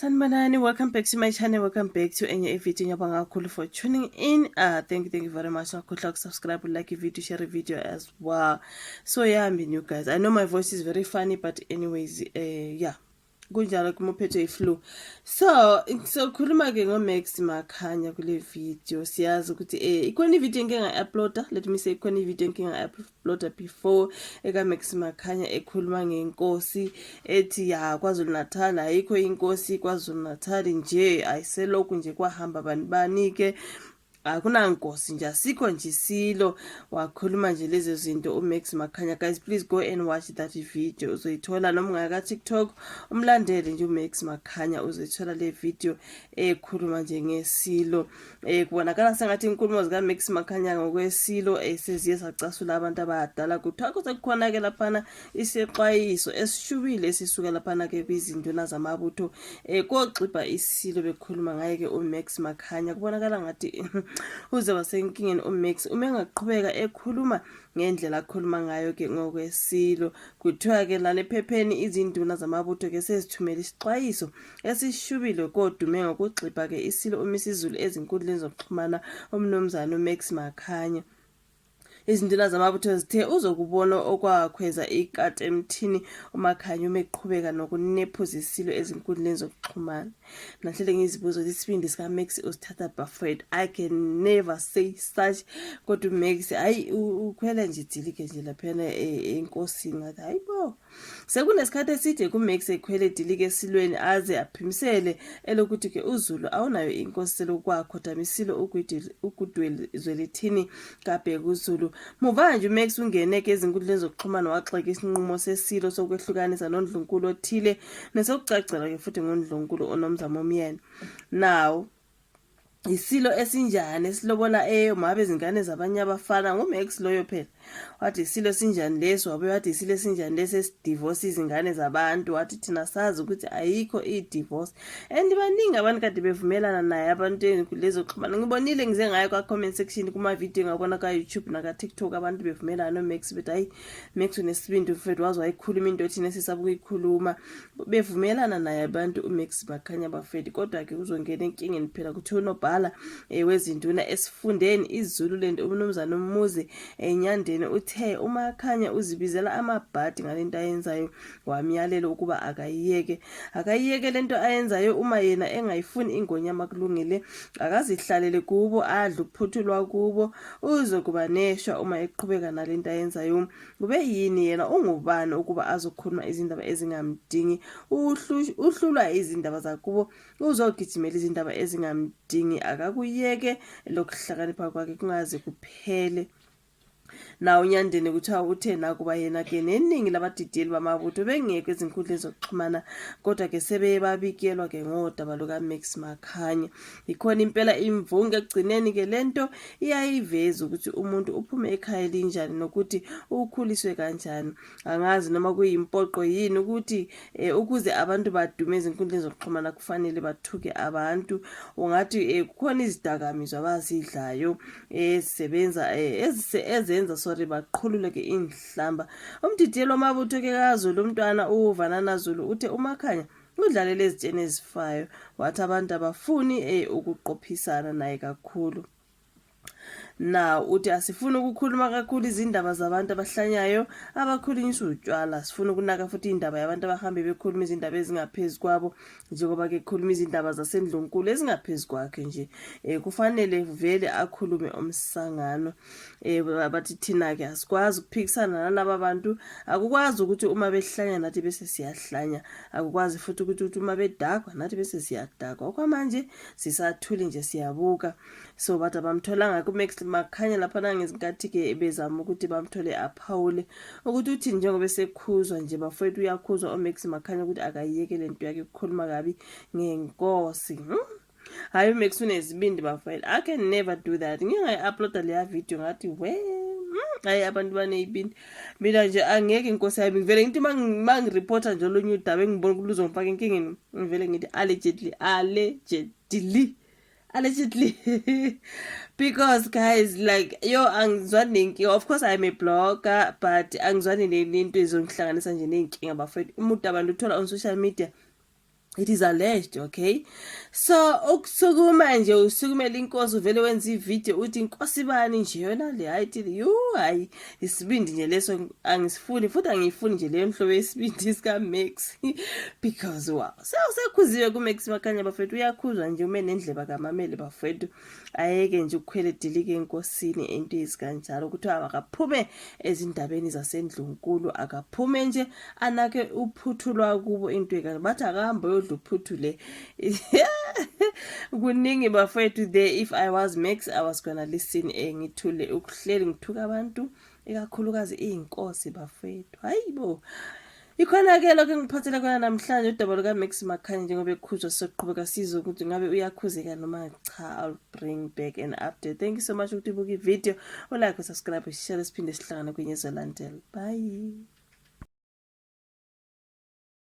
Sanibonani, welcome back to my channel, welcome back to enye ivideo. Ngiyabonga kakhulu for tuning in. Thank you very much. Ngakhohlwa ukusubscribe, like video, share video as well. So yeah, I mean, you guys, I know my voice is very funny, but anyways, yeah. Kunjalo kuma uphethwe iflu. So, sokhuluma ke ngoMax Makhanya kule video. Siyazi ukuthi ikhona ivideo engike nga-uploada, let me say ikhona ivideo engike nga-uploada before eka Max Makhanya ekhuluma ngenkosi, ethi ya KwaZulu Natal ayikho inkosi KwaZulu Natal nje, ayiselokhu nje kwahamba bani bani ke, akunankosi nje, asikho nje isilo. Wakhuluma nje lezo zinto uMax Makhanya. Guys, please go and watch that video, uzoyithola noma ungaya TikTok, umlandele nje uMax Makhanya, uzoyithola le video ekhuluma nje ngesilo. Kubonakala sengathi inkulumo zika Max Makhanya ngokwesilo seziye sacasula abantu abadala. Kuthiwa sekukhona ke laphana isexwayiso esishubile esisuka laphana ke kwizinduna zamabutho kogxibha isilo bekhuluma ngaye ke uMax Makhanya. Kubonakala ngathi uzoba senkingeni uMax uma engaqhubeka ekhuluma ngendlela akhuluma ngayo ke ngokwesilo. Kuthiwa ke lana ephepheni izinduna zamabutho ke sezithumela isixwayiso esishubile kodume ngokugxibha ke isilo uMisizulu ezinkundleni zokuxhumana, umnumzane uMax Makhanya. Izinduna zamabutho zithe uzokubona okwakhweza ikati emthini uMakhanya uma eqhubeka nokunephuza isilo ezinkundleni zokuxhumana. Nahlele ngizibuza ukuthi isibindi sikaMax usithatha, bafowethu. I can never say such, kodwa uMax hayi, ukhwela nje idilike nje laphana enkosini, ngathi hayibo. Sekunesikhathi eside kuMax ekhwele edilike esilweni, aze aphimisele elokuthi ke uZulu awunayo inkosi selokhu isilo uGoodwill Zwelithini kaBhekuzulu. Muva nje uMax ungene ke ezinkundleni zokuxhumana wagxeka isinqumo sesilo sokwehlukanisa nondlunkulu othile nesokucacela ke futhi ngondlunkulu oNomzamo Myeni. Now, isilo esinjani esilobola mabe izingane zabanye abafana? NguMax loyo phela. Wathi isilo esinjani leso? Wabe wathi isilo esinjani lesi esidivorce izingane zabantu? Wathi thina sazi ukuthi ayikho i-divorce, and baningi abantu kade bevumelana naye abantu ezinkundleni zokuxhumana. Ngibonile, ngize ngayo kwa-comment section kuma-video, ngabona ka-YouTube naka-TikTok abantu bevumelana noMax, bethi hayi, Max unesibindi mfethu, waze wayikhuluma into thina esisaba ukuyikhuluma. Bevumelana naye abantu uMax Makhanya, bafethu, kodwa-ke uzongena enkingeni phela. Kuthiwa unobhala wezinduna esifundeni iZululand, umnumzane uMuzi eNyandeni, uthe uMakhanya uzibizela amabhadi ngalento ayenzayo, wamyalela ukuba akayiyeke, akayiyeke lento ayenzayo. Uma yena engayifuni ingonyama, kulungile, akazihlalele kubo, adle ukuphuthulwa kubo, uzokuba neshwa uma eqhubeka nalento ayenzayo. Kube yini yena ungubani ukuba azokhuluma izindaba ezingamdingi? Uhlulwa izindaba zakubo, uzogijimela izindaba ezingamdingi? Akakuyeke lokuhlakanipha kwakhe kungaze kuphele. Nawo uNyandeni kuthiwa uthe nakuba yena ke neningi labadidiyeli bamabutho bengekho ezinkundleni zokuxhumana, kodwa ke sebeye babikelwa ke ngodaba lukaMax Makhanya. Ikhona impela imvunge ekugcineni ke lento iyayiveza ukuthi umuntu uphume ekhaya elinjani nokuthi ukhuliswe kanjani. Angazi noma kuyimpoqo yini ukuthi ukuze abantu badume ezinkundleni zokuxhumana kufanele bathuke abantu. Ungathi kukhona izidakamizwa abazidlayo ezisebenza ezenza, sorry, baqhululeke inhlamba. Umdidiyeli wamabutho ke kaZulu, umntwana uVanana Zulu, uthe uMakhanya udlalele ezitsheni ezifayo, wathi abantu abafuni ukuqophisana naye kakhulu. Now uthi asifuni ukukhuluma kakhulu izindaba zabantu abahlanyayo abakhulunyiswa utshwala, sifuna ukunaka futhi indaba yabantu abahambe bekhuluma izindaba ezingaphezu kwabo, njengoba ke khuluma izindaba zasendlunkulu ezingaphezu kwakhe nje. Kufanele vele akhulume umsangano. Bathi thina ke asikwazi ukuphikisana nalaba bantu, akukwazi ukuthi uma behlanya nathi bese siyahlanya, akukwazi futhi ukuthi uma bedakwa nathi bese siyadakwa. Okwamanje sisathuli nje, siyabuka. So bathi abamtholanga kuMax Makhanya laphana ngezinkathi-ke bezama ukuthi bamthole aphawule ukuthi uthini njengoba esekhuzwa nje. Bafowethu, uyakhuzwa uMax Makhanya ukuthi akayiyeke le nto yakhe ukukhuluma kabi ngenkosi, Hhayi, uMax unezibindi, bafowethu. I can never do that. Ngingayi-uploada leya video, ngathi we, Hhayi, abantu baneyibindi. Mina nje angeke, inkosi yami, ngivele ngithi uma ngiripotha nje olunye udaba engibona ukuthi luzongifaka enkingeni, ngivele ngithi allegedly, allegedly, allegedly, because guys, like, yo, angizwani nenkinga. Of course I'm a blogger, but angizwani nento ezongihlanganisa nje ney'nkinga, bafowethu. Umuntu abantu uthola on social media. It is alleged, okay? So ukusukuma nje usukumela inkosi uvele wenza ivideo uthi inkosi bani nje yona le, hayi thi yu, hayi, isibindi nje leso angisifuni, futhi angiyifuni nje leyo nhlobo yesibindi sika Max, because wow, sewusekhuziwe ku Max Makhanya bafethu, uyakhuzwa nje ume nendleba kamameli bafethu, ayeke nje ukukhwela edilike enkosini, into ezikanjalo kuthiwa akaphume ezindabeni zasendlunkulu, akaphume nje anake uphuthu lwakubo, into ekanje bathi akahambe uyodla uphuthu le. Kuningi bafethu there. If I was Max, I was gonna listen, ngithule, ukuhleli ngithuka abantu, ikakhulukazi iy'nkosi bafethu. Hayi bo, ikhona-ke lokho engiphathele khona namhlanje, udaba luka-Max Makhanya njengoba ekhuzwa. Sizoqhubeka sizwe ukuthi ngabe uyakhuzeka noma cha. I'll bring back an update. Thank you so much ukuthi ubuke ivideo, ulike, usubscribe, ushare, siphinde sihlangane kwenye ezolandela. Bye.